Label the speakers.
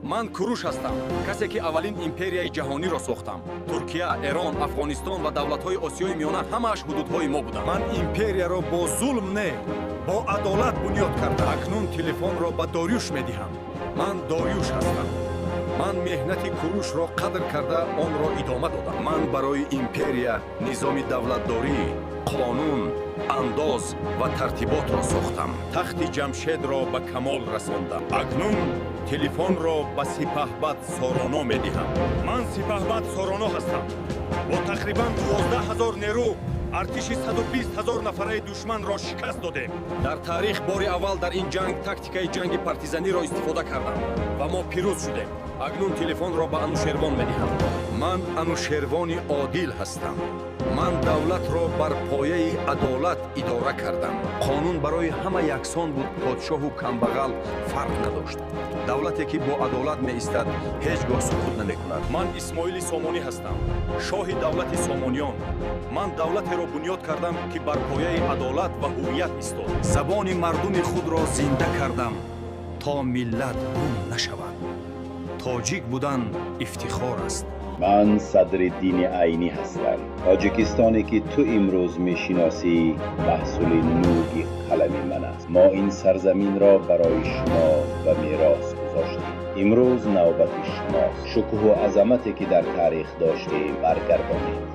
Speaker 1: Ман Куруш ҳастам, касе ки аввалин империяи ҷаҳониро сохтам. Туркия, Эрон, Афғонистон ва давлатҳои Осиёи Миёна ҳамааш ҳудудҳои мо буданд. Ман империяро бо зулм не, бо адолат бунёд кардам. Акнун телефонро ба Дориюш медиҳам. Ман Дориюш ҳастам. Ман меҳнати Курушро қадр карда, онро идома додам. Ман барои империя низоми давлатдорӣ, қонун, андоз ва тартиботро сохтам. Тахти Ҷамшедро ба камол расондам. Акнун телефонро ба сипаҳбад Сороно медиҳам. Ман сипаҳбад Сороно ҳастам. Бо тақрибан 12 000 нерӯ артиши 120 000 нафараи душманро шикаст додем. Дар таърих бори аввал дар ин ҷанг тактикаи ҷанги партизаниро истифода кардам ва мо пирӯз шудем. Акнун телефонро ба Анушервон медиҳам. Ман Анушервони одил ҳастам. Ман давлатро бар пояи адолат идора кардам. Қонун барои ҳама яксон буд, подшоҳу камбағал фарқ надошт. Давлате ки бо адолат меистад, ҳеҷ гоҳ суқут намекунад. Ман Исмоили Сомонӣ ҳастам, шоҳи давлати Сомониён. Ман давлатеро бунёд кардам, ки бар пояи адолат ва ҳуввият истод. Забони мардуми худро зинда кардам, то миллат гум нашавад. Тоҷик будан ифтихор аст.
Speaker 2: Ман Садриддини Айнӣ ҳастам. Тоҷикистоне ки ту имрӯз мешиносӣ, маҳсули нӯги қалами ман аст. Мо ин сарзаминро барои шумо ба мерос гузоштем. Имрӯз навбати шумост. Шукӯҳу азамате ки дар таърих доштем, баргардонед.